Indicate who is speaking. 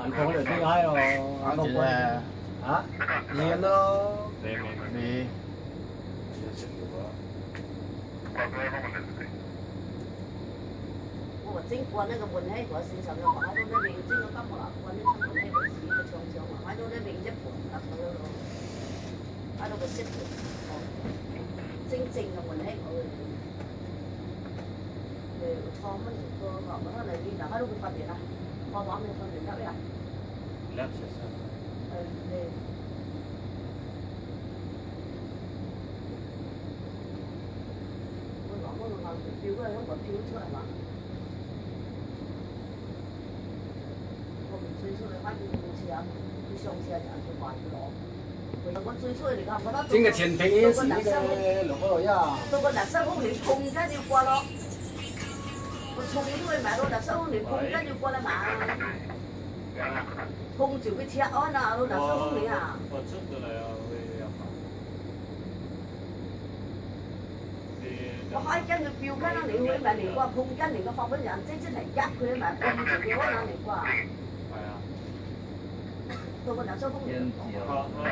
Speaker 1: 眼放嗰条边閪咯，眼放
Speaker 2: 啱住咧，
Speaker 1: 嚇，远咯，
Speaker 3: 未未未，
Speaker 2: 你
Speaker 4: 我整惯那个门喺个线上，又摆到那边，整个金木蜡棍，那门喺个屎个长长啊，摆到那边一盘入去咯，摆到个色盘，哦，正正嘅门喺佢。誒，放乜個個嗰裏邊，大家都會瞓完啦，放玩未瞓完得未啊？
Speaker 3: relax 下。
Speaker 4: 誒，你。我講嗰個硬票嗰個香港票出嚟嘛？我唔最出去反正冇事啊，佢上次啊就佢話要攞，我最出嚟㗎，覺得
Speaker 1: 整个前平是那个六个女啊，
Speaker 4: 到個垃圾桶你碰緊要過咯，我衝出去買到垃圾桶你碰緊要過啦嘛，碰住佢赤安啊，到垃圾桶你啊，
Speaker 3: 我出到嚟啊，會入
Speaker 4: 我開緊佢標緊啦，你去咪嚟過碰緊嚟個發本人，即即係入佢咪碰住佢可能嚟啩，
Speaker 3: 係啊，
Speaker 4: 到個垃圾桶。
Speaker 3: 我我。